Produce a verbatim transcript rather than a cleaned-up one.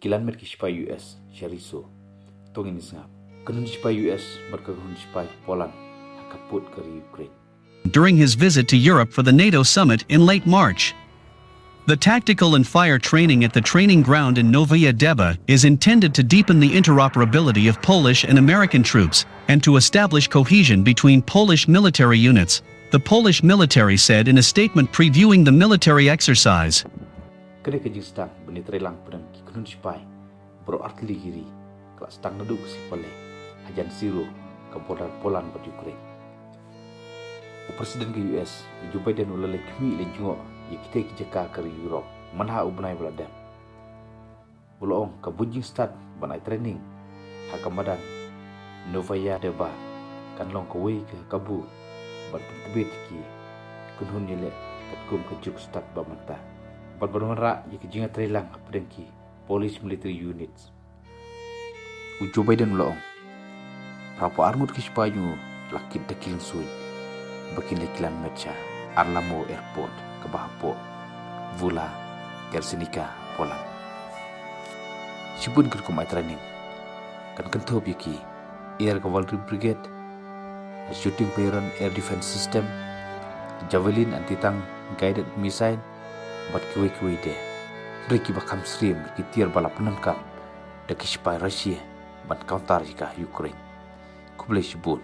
Ki lanmet ki shipai U S sha ri Soo. To ngin sngap. Kynhun shipai U S bad ka kynhun shipai Poland ha ka pud ka ri Ukraine. During his visit to Europe for the NATO summit in late March. The tactical and fire training at the training ground in Novaya Deba is intended to deepen the interoperability of Polish and American troops and to establish cohesion between Polish military units, the Polish military said in a statement previewing the military exercise. Ka dei ka jingsdang ban ïatreilang pdeng ki kynhun shipai baroh artylli ki ri, ka la sdang naduh ka sngi Palei hajan siro ka border Poland bad Ukraine. U President ka U S, u Joe Biden, u la leit khmih leit jngoh ïa kitei ki jaka ka ri Europe mynha u bnai ba la dep. U la ong ka buit jingstad ban ai training ha ka madan Novaya Deba kan long kawei ka kabu ban pyntbit ïa ki kynhun ïaleh katkum ka juk stad ba mynta bad ban wanrah ïa ka jingïatreilang hapdeng ki Polish military units. U Joe Biden u la ong, phra phew ar ngut ki shipai jong u la kit da ki lyngsuiñ ba kin leit ki lanmet sha Arlamow Airport kaba hapoh Wola Kersinica, Poland. Shibun ki rukom ai training kan kynthup ïa ki Air Cavalry Brigade, Shooting Poirot Air Defense System, Javelin anti-tank guided missile bad kiwei kiwei de. Hynrei kiba kham syriem ki tiar ba la pyndonkam da ki shipai Russia ban counter ïa ka Ukraine. Khublei shibun.